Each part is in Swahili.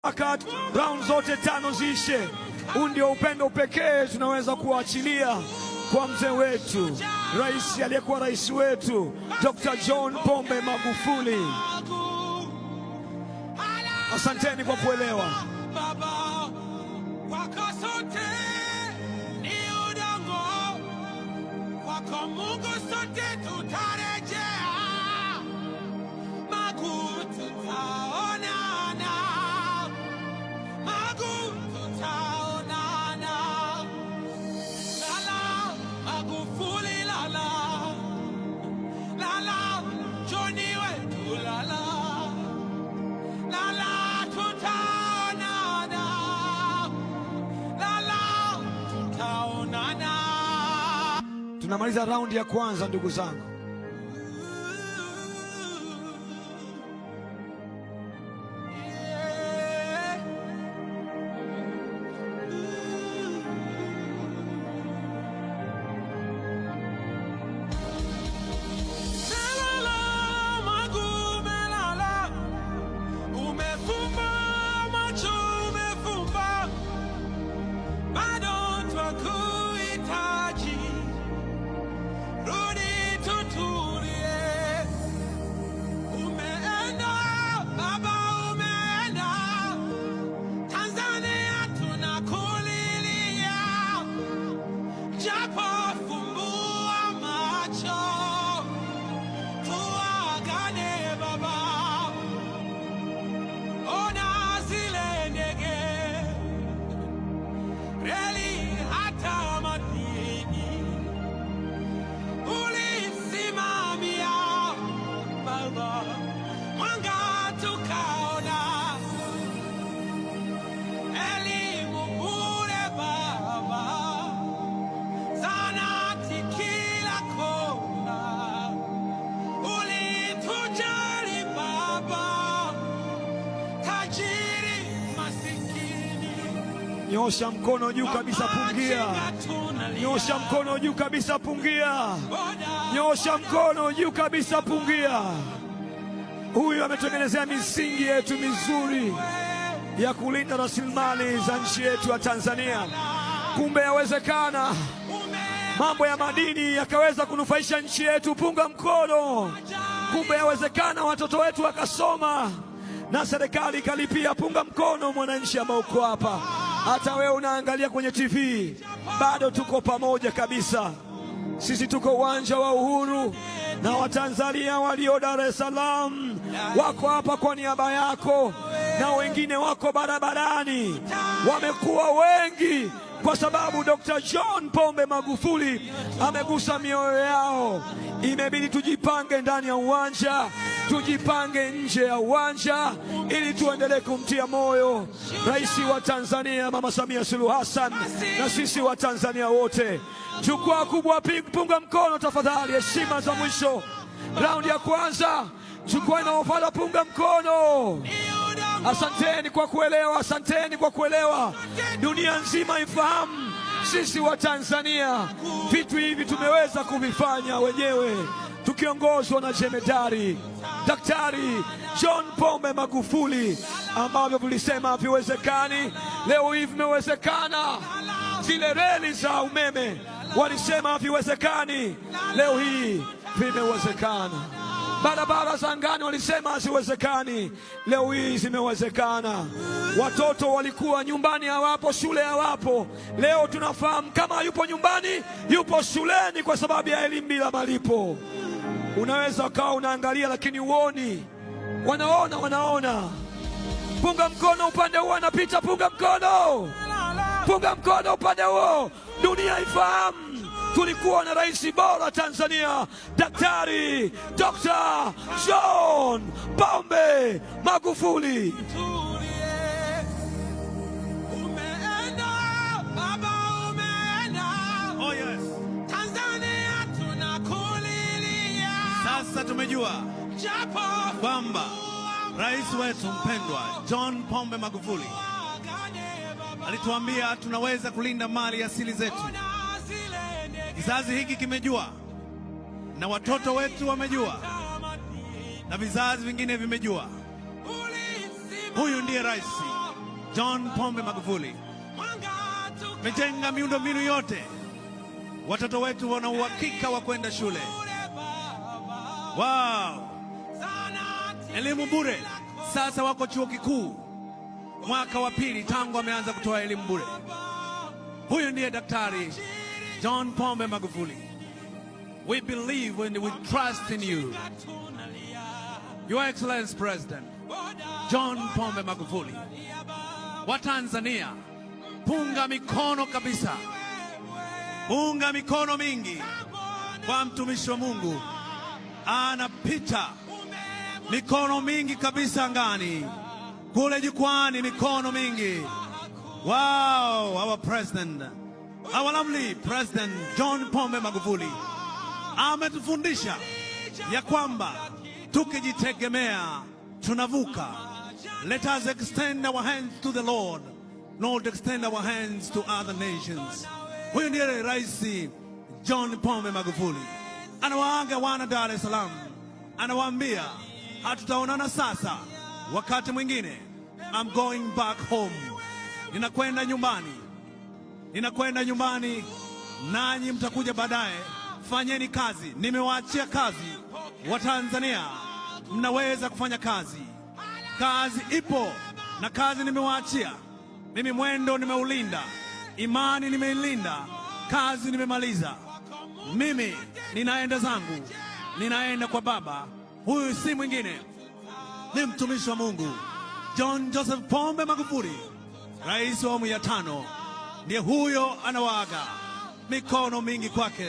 Mpaka round zote tano ziishe. Huu ndio upendo pekee tunaweza kuachilia kwa mzee wetu, rais aliyekuwa rais wetu Dr. John Pombe Magufuli. Asanteni kwa kuelewa. Baba, kwako sote ni udongo, kwako Mungu sote tutarejea, Magu tutaonana, Magu tutaonana, lala Magufuli lala, lala Johnny wetu lala, lala tutaonana, lala tutaonana. Tunamaliza raundi ya kwanza, ndugu zangu. Yeah. Melala, Magu, melala, umefumba macho, umefumba, bado twakuhitaji, rudi tutulie. Umeenda baba, umeenda, Tanzania tunakulilia, japo fumbua macho, tuagane baba, ona zile ndege, reli hata madini, ulisimamia baba, mwanga tukaona, elimu bure baba, zahanati kila kona, ulitujali baba, tajiri masikini, Nyosha mkono juu kabisa, pungia. Nyosha mkono juu kabisa, pungia. Nyosha mkono juu kabisa, pungia. Huyu ametengenezea misingi yetu mizuri ya kulinda rasilimali za nchi yetu ya Tanzania. Kumbe yawezekana mambo ya madini yakaweza kunufaisha nchi yetu. Punga mkono. Kumbe yawezekana watoto wetu wakasoma na serikali ikalipia. Punga mkono, mwananchi ambao uko hapa, hata wewe unaangalia kwenye TV, bado tuko pamoja kabisa. Sisi tuko uwanja wa Uhuru na Watanzania walio Dar es Salaam wako hapa kwa niaba yako, na wengine wako barabarani, wamekuwa wengi kwa sababu Dr. John Pombe Magufuli amegusa mioyo yao. Imebidi tujipange ndani ya uwanja, tujipange nje ya uwanja, ili tuendelee kumtia moyo Rais wa Tanzania Mama Samia Suluhu Hassan na sisi wa Tanzania wote. Jukwaa kubwa, punga mkono tafadhali, heshima za mwisho. Raundi ya kwanza, jukwaa inayofuata, punga mkono. Asanteni kwa kuelewa, asanteni kwa kuelewa. Dunia nzima ifahamu sisi wa Tanzania vitu hivi tumeweza kuvifanya wenyewe tukiongozwa na jemedari Daktari John Pombe Magufuli, ambavyo tulisema haviwezekani, leo hii vimewezekana. Zile reli za umeme walisema haviwezekani, leo hii vimewezekana. Barabara za angani walisema haziwezekani, leo hii zimewezekana. Watoto walikuwa nyumbani hawapo, shule hawapo, leo tunafahamu kama yupo nyumbani, yupo shuleni kwa sababu ya elimu bila malipo. Unaweza ukawa unaangalia lakini huoni, wanaona, wanaona. Punga mkono upande huo, anapita. Punga mkono, punga mkono upande huo, dunia ifahamu tulikuwa na rais bora Tanzania, Daktari Dr. John Pombe Magufuli. Tulie. Umeenda baba, umeenda, Oh yes. Tanzania tunakulilia, Sasa tumejua japo kwamba rais wetu mpendwa John Pombe Magufuli tuagane baba, alituambia tunaweza kulinda mali asili zetu. ona zile ndege Kizazi hiki kimejua na watoto wetu wamejua na vizazi vingine vimejua. Huyu ndiye rais. John Pombe Magufuli. Amejenga miundombinu yote, watoto wetu wana uhakika wa kwenda shule. Wow, elimu bure. Sasa wako chuo kikuu mwaka wa pili tangu ameanza kutoa elimu bure. Huyu ndiye Daktari John Pombe Magufuli. We believe and we trust in you. Your Excellency President John Pombe Magufuli. Wa Tanzania, punga mikono kabisa, punga mikono mingi kwa mtumishi wa Mungu anapita, mikono mingi kabisa angani, kule jukwani, mikono mingi. Wow, our president, our lovely President John Pombe Magufuli ametufundisha ya kwamba tukijitegemea tunavuka. Let us extend our hands to the Lord, not extend our hands to other nations. Huyu ndiye Rais John Pombe Magufuli anawaaga wana Dar es Salaam, anawaambia hatutaonana sasa, wakati mwingine. I'm going back home, ninakwenda nyumbani, ninakwenda nyumbani, nanyi mtakuja baadaye. Fanyeni kazi, nimewaachia kazi. Watanzania, mnaweza kufanya kazi, kazi ipo na kazi nimewaachia. Mimi mwendo nimeulinda, imani nimeilinda, kazi nimemaliza. Mimi ninaenda zangu, ninaenda kwa Baba. Huyu si mwingine, ni mtumishi wa Mungu John Joseph Pombe Magufuli, rais wa awamu ya tano. Ndiye huyo anawaaga, mikono mingi kwake,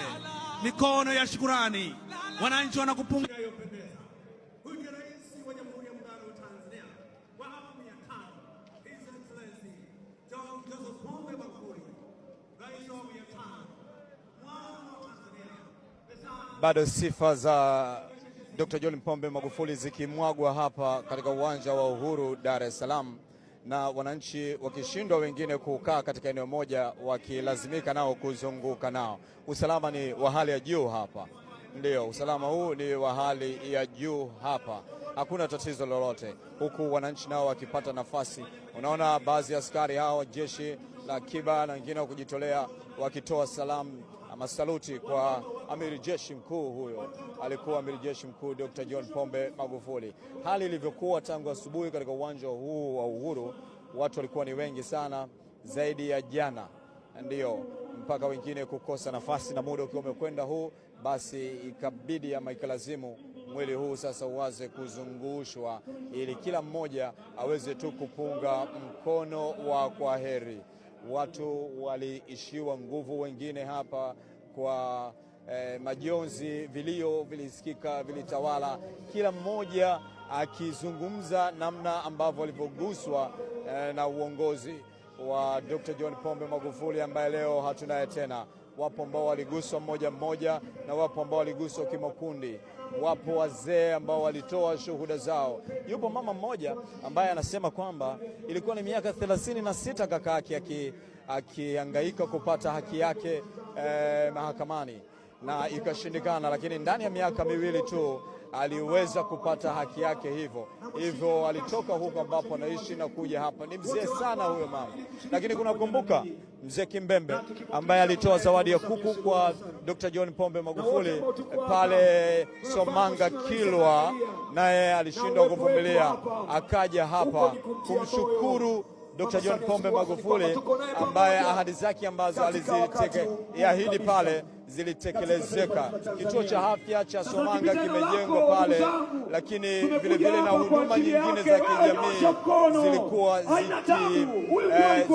mikono ya shukurani. Wananchi wanakupunga. Huyu ndiye rais wa Jamhuri ya Muungano wa Tanzania wa awamu ya tano, His Excellency John Joseph Pombe Magufuli, rais wa awamu ya tano, mwana wa Tanzania. Bado sifa za Dr. John Pombe Magufuli zikimwagwa hapa katika uwanja wa Uhuru Dar es Salaam, na wananchi wakishindwa wengine kukaa katika eneo moja, wakilazimika nao kuzunguka nao. Usalama ni wa hali ya juu hapa, ndio usalama huu ni wa hali ya juu hapa, hakuna tatizo lolote, huku wananchi nao wakipata nafasi. Unaona baadhi ya askari hao jeshi la akiba na wengine wa kujitolea wakitoa salamu ama saluti kwa amiri jeshi mkuu huyo, alikuwa amiri jeshi mkuu Dr. John Pombe Magufuli. Hali ilivyokuwa tangu asubuhi katika uwanja huu wa Uhuru, watu walikuwa ni wengi sana zaidi ya jana, ndiyo mpaka wengine kukosa nafasi, na muda ukiwa umekwenda huu, basi ikabidi ama ikalazimu mwili huu sasa uanze kuzungushwa ili kila mmoja aweze tu kupunga mkono wa kwaheri. Watu waliishiwa nguvu, wengine hapa kwa majonzi, vilio vilisikika, vilitawala, kila mmoja akizungumza namna ambavyo alivyoguswa na uongozi wa Dr. John Pombe Magufuli ambaye leo hatunaye tena. Wapo ambao waliguswa mmoja mmoja na wapo ambao waliguswa kimakundi. Wapo wazee ambao walitoa shuhuda zao. Yupo mama mmoja ambaye anasema kwamba ilikuwa ni miaka 36 kaka yake akihangaika kupata haki yake mahakamani na ikashindikana, lakini ndani ya miaka 2 tu aliweza kupata haki yake. Hivyo hivyo alitoka huko ambapo anaishi na kuja hapa. Ni mzee sana huyo mama, lakini kunakumbuka mzee Kimbembe ambaye alitoa zawadi ya kuku kwa Dr. John Pombe Magufuli pale Somanga Kilwa, naye alishindwa kuvumilia akaja hapa kumshukuru Dr. John Pombe Magufuli ambaye ahadi zake ambazo aliziahidi pale zilitekelezeka. Kituo cha afya cha Somanga kimejengwa pale, lakini vile vile na huduma nyingine za kijamii zilikuwa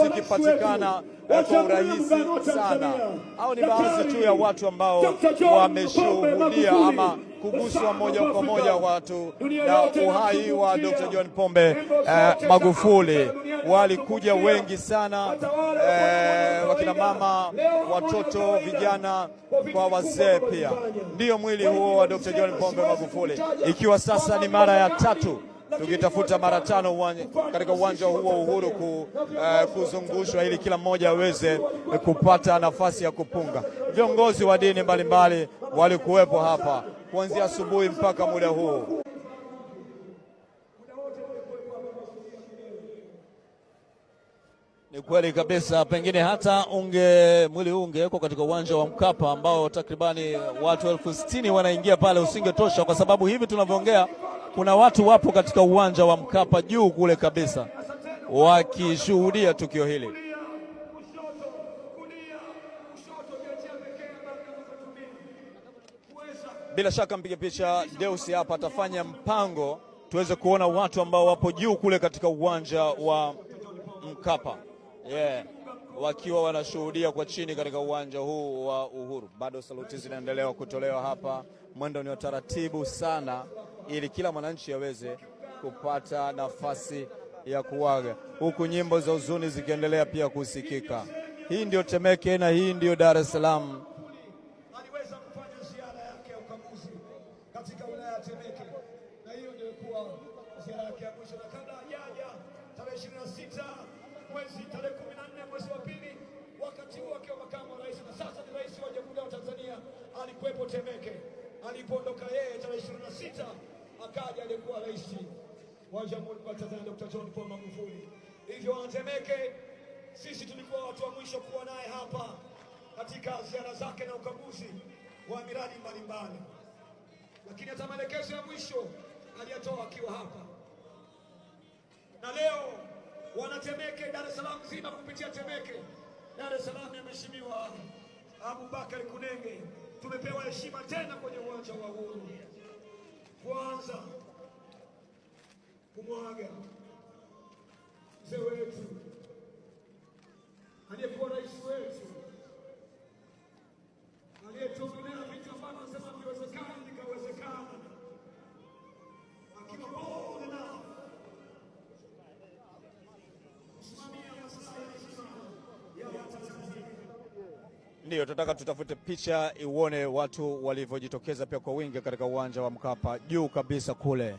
zikipatikana kwa urahisi sana. Hao ni baadhi tu ya watu ambao wameshuhudia ama kuguswa moja kwa moja watu na uhai wa Dr. John Pombe Magufuli. Walikuja wengi sana, wakina mama, watoto, vijana kwa wazee pia. Ndiyo mwili huo wa Dr. John Pombe Magufuli, ikiwa sasa ni mara ya tatu tukitafuta mara tano katika uwanja huo Uhuru kuzungushwa ili kila mmoja aweze kupata nafasi ya kupunga. Viongozi wa dini mbalimbali walikuwepo hapa kuanzia asubuhi mpaka muda huu. Ni kweli kabisa, pengine hata unge mwili huu ungewekwa katika uwanja wa Mkapa ambao takribani watu 60,000 wanaingia pale, usingetosha, kwa sababu hivi tunavyoongea kuna watu wapo katika uwanja wa Mkapa juu kule kabisa wakishuhudia tukio hili. Bila shaka mpiga picha Deus hapa atafanya mpango tuweze kuona watu ambao wapo juu kule katika uwanja wa Mkapa, yeah, wakiwa wanashuhudia kwa chini katika uwanja huu wa Uhuru. Bado saluti zinaendelea kutolewa hapa, mwendo ni wa taratibu sana, ili kila mwananchi aweze kupata nafasi ya kuaga, huku nyimbo za huzuni zikiendelea pia kusikika. Hii ndio Temeke na hii ndio Dar es Salaam. Aliweza kufanya ziara yake ya ukaguzi katika wilaya ya Temeke, na hiyo ndio ilikuwa ziara yake ya mwisho. Na kabla hajaja tarehe 26 mwezi tarehe 14 mwezi wa pili, wakati huo akiwa makamu wa rais na sasa ni rais wa Jamhuri ya Tanzania, alikuwepo Temeke. Alipoondoka yeye tarehe 26 akaja aliyekuwa rais wa Jamhuri ya Tanzania Dr. John Pombe Magufuli. Hivyo wanatemeke, sisi tulikuwa watu wa mwisho kuwa naye hapa katika ziara zake na ukaguzi wa miradi mbalimbali, lakini hata maelekezo ya mwisho aliyatoa akiwa hapa. Na leo wanatemeke, Dar es Salaam nzima kupitia Temeke, Dar es Salaam ya Mheshimiwa Abubakar Kunenge, tumepewa heshima tena kwenye uwanja wa Uhuru kuanza kumwaga mzee wetu aliyekuwa rais wetu aliyetuongelea vitu ambavyo anasema viwezekana vikawezekana, akiwa bold enough kusimamia maslahi ya Watanzania. Ndiyo, tunataka tutafute picha iuone watu walivyojitokeza pia kwa wingi katika uwanja wa Mkapa juu kabisa kule,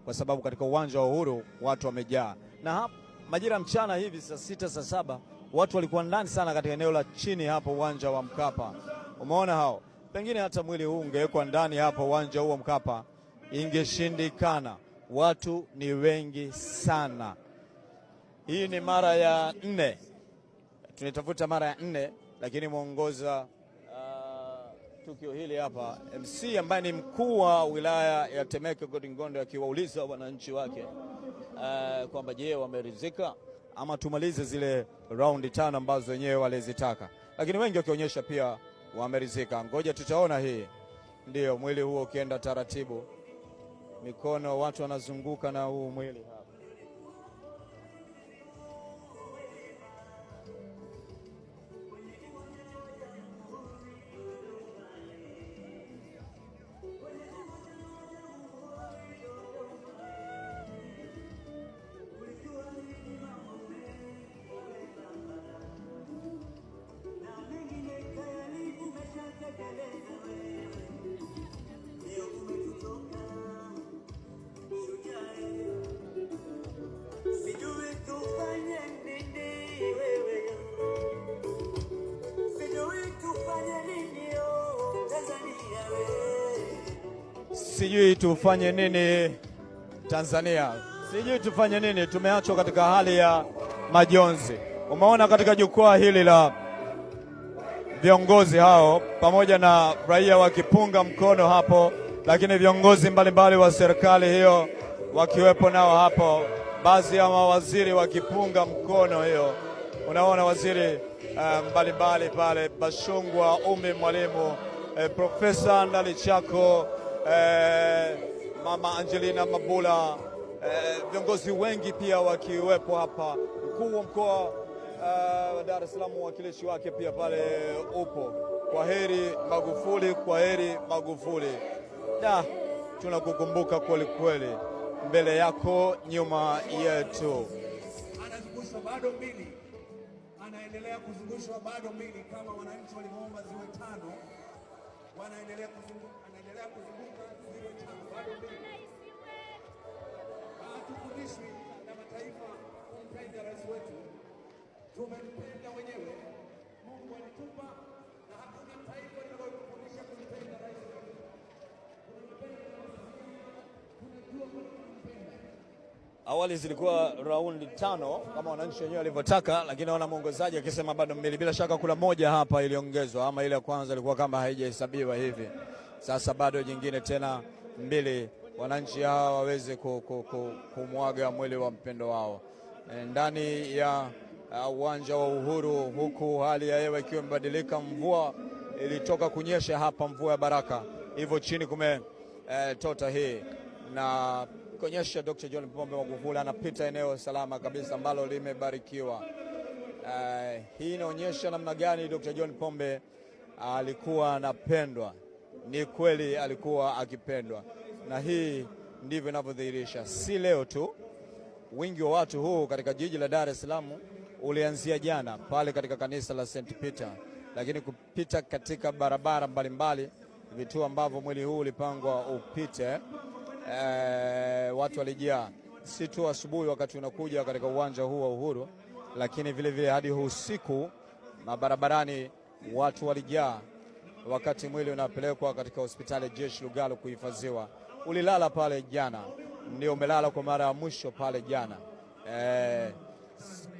kwa sababu katika uwanja wa Uhuru watu wamejaa, na hapa majira mchana hivi saa 6 saa 7 watu walikuwa ndani sana katika eneo la chini hapo uwanja wa Mkapa. Umeona hao, pengine hata mwili huu ungewekwa ndani hapo uwanja huo Mkapa ingeshindikana, watu ni wengi sana. Hii ni mara ya 4 tunitafuta mara ya 4, lakini mwongoza tukio hili hapa MC ambaye ni mkuu wa wilaya ya Temeke Godi Ngondo akiwauliza wananchi wake kwamba je, wameridhika ama tumalize zile raundi 5 ambazo wenyewe walizitaka, lakini wengi wakionyesha pia wameridhika. Ngoja tutaona. Hii ndio mwili huo ukienda taratibu, mikono watu wanazunguka na huu mwili hapa. Sijui tufanye nini Tanzania, sijui tufanye nini. Tumeachwa katika hali ya majonzi. Umeona katika jukwaa hili la viongozi hao pamoja na raia wakipunga mkono hapo, lakini viongozi mbalimbali wa serikali hiyo wakiwepo nao hapo, baadhi ya mawaziri wakipunga mkono hiyo. Unaona waziri mbalimbali pale, Bashungwa, Umi Mwalimu, Profesa Ndalichako, Mama Angelina Mabula, viongozi wengi pia wakiwepo hapa. Mkuu wa mkoa wa Dar es Salaam, mwakilishi wake pia pale upo. Kwa heri Magufuli, kwa heri Magufuli. Da, tunakukumbuka kweli kweli, mbele yako nyuma yetu. Anazungushwa bado 2, anaendelea kuzungushwa bado 2, kama wananchi walivyoomba ziwe 5, wanaendelea kuzunguka, anaendelea kuzunguka ziwe 5, bado 2. Hatufundishwi na mataifa kumpenda rais wetu, tumempenda wenyewe. Mungu alitupa na hakuna taifa linalotufundisha kumpenda rais wetu. Awali zilikuwa raundi 5 kama wananchi wenyewe walivyotaka, lakini naona mwongozaji akisema bado 2. Bila shaka kuna moja hapa iliongezwa, ama ile ya kwanza ilikuwa kama haijahesabiwa hivi. Sasa bado nyingine tena 2, wananchi hawa waweze kumwaga mwili wa mpendo wao ndani ya uwanja wa Uhuru, huku hali ya hewa ikiwa imebadilika. Mvua ilitoka kunyesha hapa, mvua ya baraka, hivyo chini kume tota hii na kuonyesha Dr. John Pombe Magufuli anapita eneo salama kabisa ambalo limebarikiwa. Hii inaonyesha namna gani Dr. John Pombe alikuwa anapendwa. Ni kweli alikuwa akipendwa, na hii ndivyo inavyodhihirisha. Si leo tu, wingi wa watu huu katika jiji la Dar es Salaam ulianzia jana pale katika kanisa la St. Peter, lakini kupita katika barabara mbalimbali, vituo ambavyo mwili huu ulipangwa upite, watu walijaa, si tu asubuhi wakati unakuja katika uwanja huu wa Uhuru, lakini vile vile hadi usiku mabarabarani watu walijaa wakati mwili unapelekwa katika hospitali ya jeshi Lugalo kuhifadhiwa. Ulilala pale jana, ndio umelala kwa mara ya mwisho pale jana,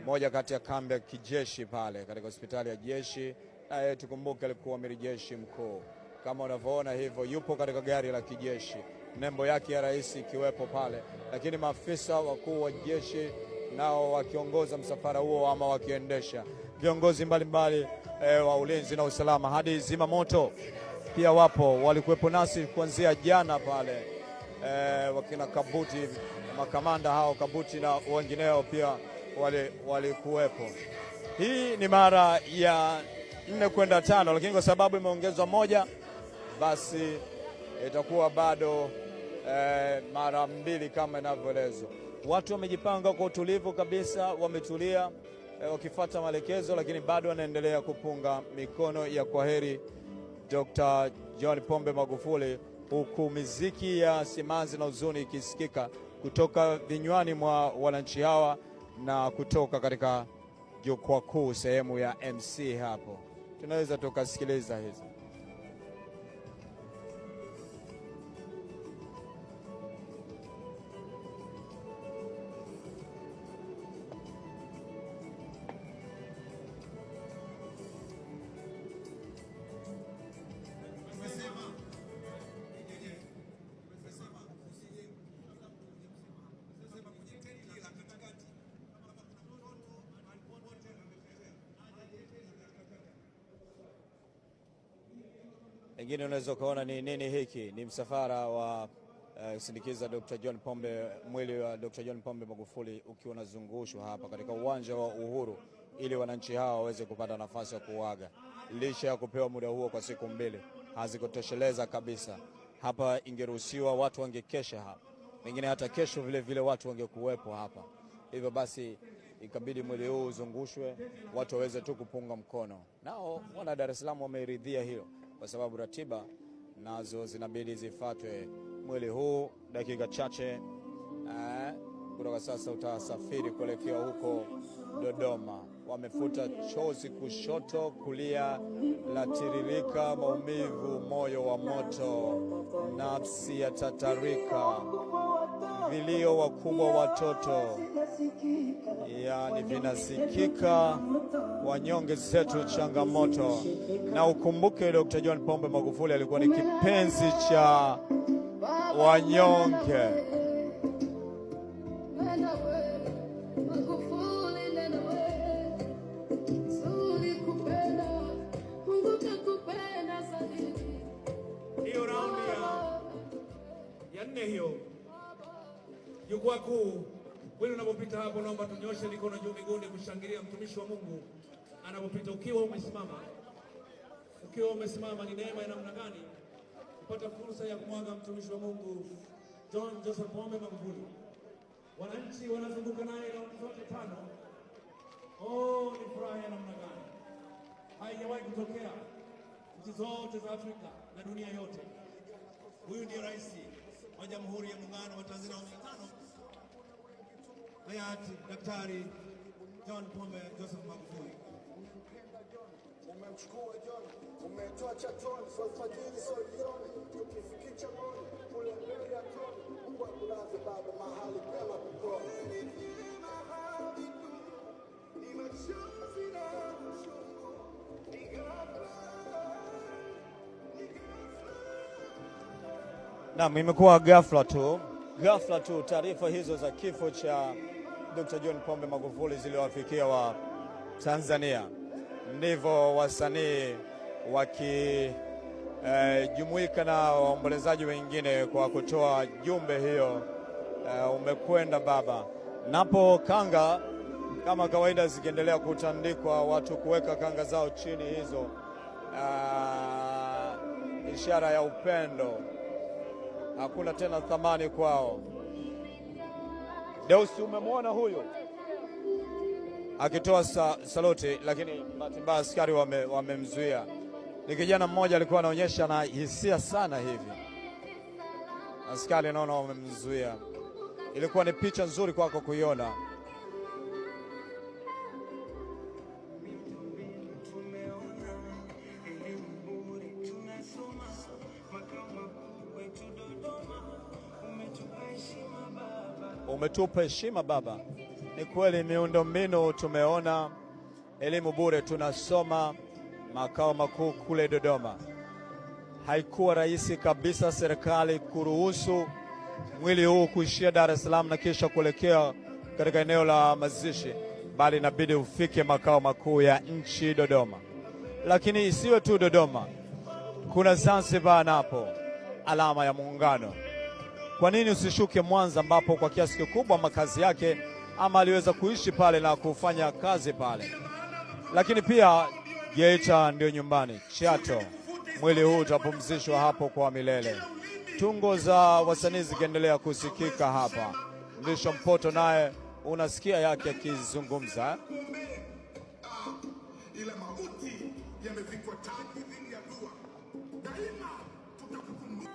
moja kati ya kambi ya kijeshi pale katika hospitali ya jeshi. Na tukumbuke alikuwa amiri jeshi mkuu, kama unavyoona hivyo, yupo katika gari la kijeshi, nembo yake ya rais ikiwepo pale, lakini maafisa wakuu wa jeshi nao wakiongoza msafara huo ama wakiendesha, viongozi mbalimbali wa ulinzi na usalama hadi zima moto pia wapo, walikuwepo nasi kuanzia jana pale, wakina Kabuti, makamanda hao Kabuti na wengineo pia walikuwepo. Hii ni mara ya 4 kwenda 5, lakini kwa sababu imeongezwa moja, basi itakuwa bado mara 2 kama inavyoelezwa. Watu wamejipanga kwa utulivu kabisa, wametulia wakifuata maelekezo, lakini bado wanaendelea kupunga mikono ya kwaheri Dr. John Pombe Magufuli, huku miziki ya simanzi na huzuni ikisikika kutoka vinywani mwa wananchi hawa na kutoka katika jukwaa kuu sehemu ya MC hapo. Tunaweza tukasikiliza hizo. Pengine unaweza ukaona ni nini hiki. Ni msafara wa kusindikiza Dr. John Pombe, mwili wa Dr. John Pombe Magufuli ukiwa unazungushwa hapa katika uwanja wa Uhuru ili wananchi hawa waweze kupata nafasi ya kuaga. Licha ya kupewa muda huo kwa siku 2, hazikutosheleza kabisa. Hapa ingeruhusiwa watu wangekesha hapa, pengine hata kesho vile vile watu wangekuwepo hapa. Hivyo basi ikabidi mwili huu uzungushwe, watu waweze tu kupunga mkono. Nao wana Dar es Salaam wameridhia hilo, kwa sababu ratiba nazo zinabidi zifuatwe. Mwili huu dakika chache kutoka sasa utasafiri kuelekea huko Dodoma. Wamefuta chozi kushoto, kulia latiririka, maumivu, moyo wa moto, nafsi ya tatarika, vilio wakubwa watoto, yani vinasikika, wanyonge zetu changamoto. Na ukumbuke Dr. John Pombe Magufuli alikuwa ni kipenzi cha wanyonge. Hiyo raundi ya 4 hiyo jukwaa kuu, wewe unapopita hapo, naomba tunyoshe mikono juu miguuni kushangilia mtumishi wa Mungu anapopita. Ukiwa umesimama, ukiwa umesimama, ni neema ya namna gani kupata fursa ya kumwaga mtumishi wa Mungu John Joseph Pombe Magufuli. Wananchi wanazunguka naye raundi zote 5. Oh, ni furaha ya namna gani! Haijawahi kutokea nchi zote za Afrika na dunia yote. Huyu ndiye rais wa Jamhuri ya Muungano wa Tanzania wa 5, hayati Daktari John Pombe Joseph Magufuli. Umemchukua John, umetoa chatoni, so alfajiri so jioni, tukifikicha moni kule mbele ya toni. Mungu akulaze baba mahali pema peponi. Naam, imekuwa ghafla tu, ghafla tu taarifa hizo za kifo cha Dr. John Pombe Magufuli ziliwafikia wa Tanzania. Ndivyo wasanii wakijumuika na waombolezaji wengine kwa kutoa jumbe hiyo, umekwenda baba. Napo kanga kama kawaida zikiendelea kutandikwa, watu kuweka kanga zao chini hizo, ishara ya upendo hakuna tena thamani kwao. Deusi, umemwona huyu akitoa saluti, lakini bahati mbaya askari wamemzuia. Ni kijana mmoja alikuwa anaonyesha na hisia sana hivi, askari naona wamemzuia. Ilikuwa ni picha nzuri kwako kuiona. Umetupa heshima baba. Ni kweli miundombinu tumeona, elimu bure tunasoma, makao makuu kule Dodoma. Haikuwa rahisi kabisa serikali kuruhusu mwili huu kuishia Dar es Salaam na kisha kuelekea katika eneo la mazishi, bali inabidi ufike makao makuu ya nchi Dodoma. Lakini isiwe tu Dodoma, kuna Zanzibar napo alama ya muungano. Kwa nini usishuke Mwanza ambapo kwa kiasi kikubwa makazi yake ama aliweza kuishi pale na kufanya kazi pale? Lakini pia Geita ndio nyumbani, Chato. Mwili huu utapumzishwa hapo kwa milele. Tungo za wasanii zikiendelea kusikika hapa. Mlisho Mpoto naye unasikia yake akizungumza. Ila mauti yamevikwa taji dhidi ya dua. Daima tutakukumbuka.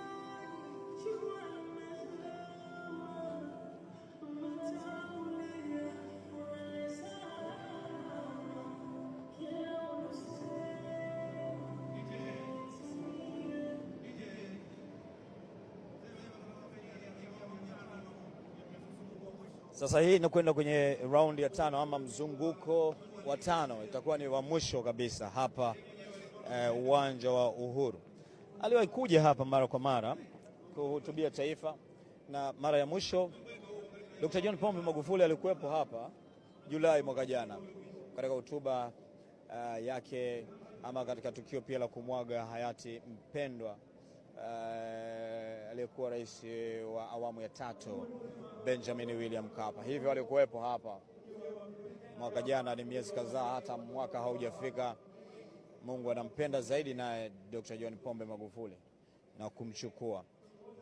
Sasa hii inakwenda kwenye raundi ya tano ama mzunguko wa tano, itakuwa ni wa mwisho kabisa hapa uwanja wa Uhuru. Aliwahi kuja hapa mara kwa mara kuhutubia taifa, na mara ya mwisho Dr. John Pombe Magufuli alikuwepo hapa Julai mwaka jana katika hotuba yake ama katika tukio pia la kumwaga hayati mpendwa aliyekuwa rais wa awamu ya tatu Benjamin William Mkapa. Hivyo alikuwepo hapa mwaka jana, ni miezi kadhaa, hata mwaka haujafika. Mungu anampenda zaidi naye Dr. John Pombe Magufuli na kumchukua,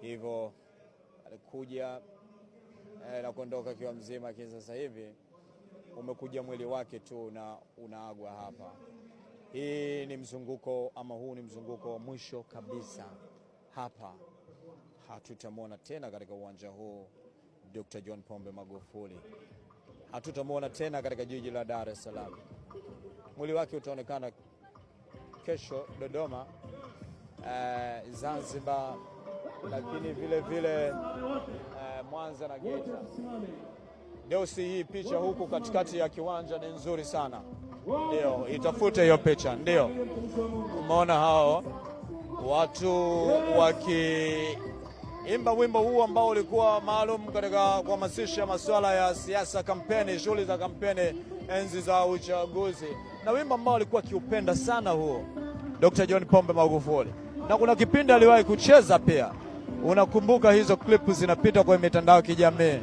hivyo alikuja na kuondoka akiwa mzima, lakini sasa hivi umekuja mwili wake tu na unaagwa hapa. Hii ni mzunguko ama huu ni mzunguko wa mwisho kabisa hapa. Hatutamwona tena katika uwanja huu Dr. John Pombe Magufuli, hatutamwona tena katika jiji la Dar es Salaam. Mwili wake utaonekana kesho Dodoma, Zanzibar, lakini vile vile Mwanza na Geita. Deusi, hii picha huku katikati ya kiwanja ni nzuri sana, ndio itafute hiyo picha. Ndio umeona hao watu wakiimba wimbo huu ambao ulikuwa maalum katika kuhamasisha masuala ya siasa, kampeni, shughuli za kampeni enzi za uchaguzi, na wimbo ambao alikuwa akiupenda sana huo Dr. John Pombe Magufuli, na kuna kipindi aliwahi kucheza pia. Unakumbuka hizo klipu zinapita kwenye mitandao ya kijamii,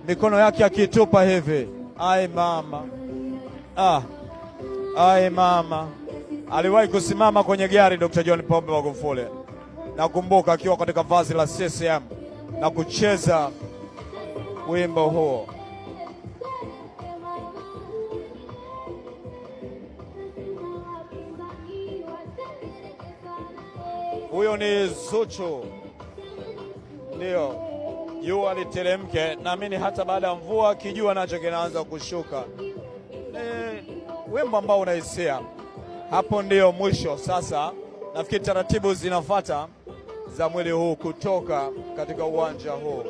mikono yake akitupa hivi, ai mama, ah, ai mama. Aliwahi kusimama kwenye gari Dr. John Pombe Magufuli, nakumbuka akiwa katika vazi la CCM na kucheza wimbo huo. Huyo ni Zuchu, ndio jua literemke. Naamini hata baada ya mvua kijua nacho kinaanza kushuka. Ni wimbo ambao una hisia. Hapo ndio mwisho. Sasa nafikiri taratibu zinafata za mwili huu kutoka katika uwanja huu.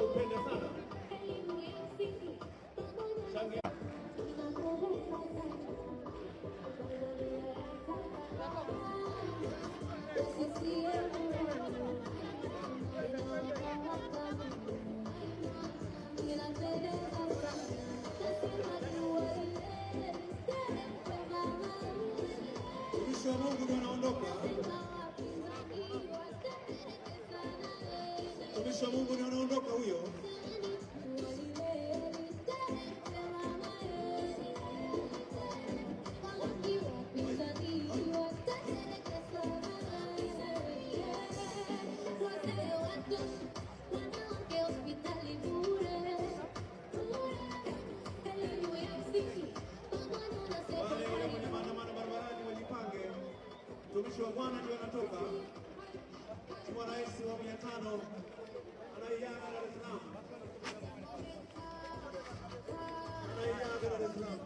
Mtumishi wa Mungu ndio anaondoka. Mtumishi wa Mungu ndio anaondoka huyo. Wale walio kwenye maandamano barabarani wajipange. Mtumishi wa Bwana ndio anatoka. Mheshimiwa Rais wa awamu ya tano anaiaga Dar es Salaam. Anaiaga Dar es Salaam.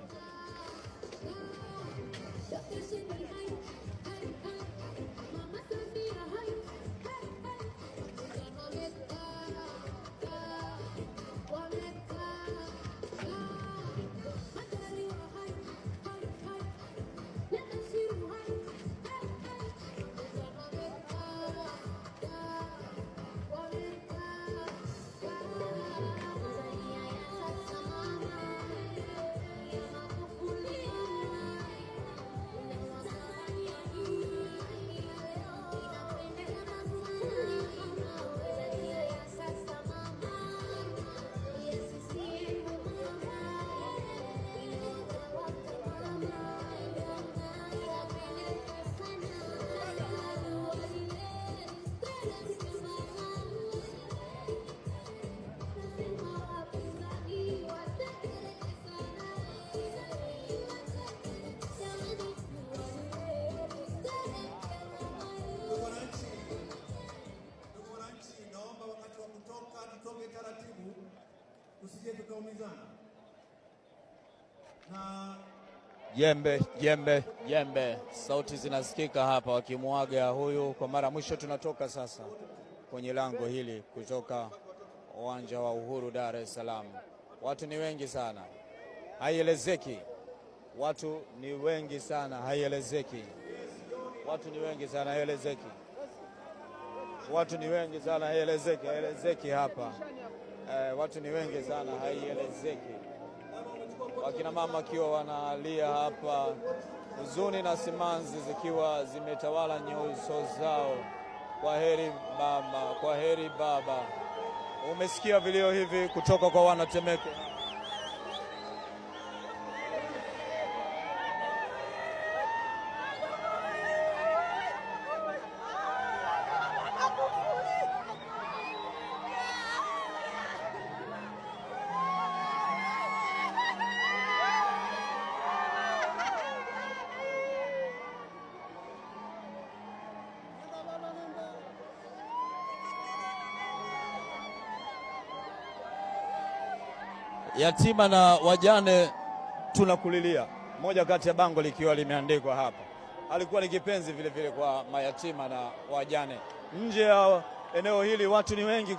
Ndugu wananchi, ndugu wananchi, naomba wakati wa kutoka tutoke taratibu, tusije tukaumizana. Na Jembe, jembe, jembe, sauti zinasikika hapa wakimwaga huyu kwa mara mwisho. Tunatoka sasa kwenye lango hili kutoka uwanja wa Uhuru Dar es Salaam. Watu ni wengi sana, haielezeki. Watu ni wengi sana, haielezeki. Watu ni wengi sana, haielezeki. Watu ni wengi sana, haielezeki, haielezeki hapa. Watu ni wengi sana, haielezeki. Wakina mama wakiwa wanalia hapa, huzuni na simanzi zikiwa zimetawala nyuso zao. Kwa heri mama, kwa heri baba. Umesikia vilio hivi kutoka kwa wanatemeke. Yatima na wajane tunakulilia, moja kati ya bango likiwa limeandikwa hapa. Alikuwa ni kipenzi vile vile kwa mayatima na wajane. Nje ya eneo hili watu ni wengi kabisa.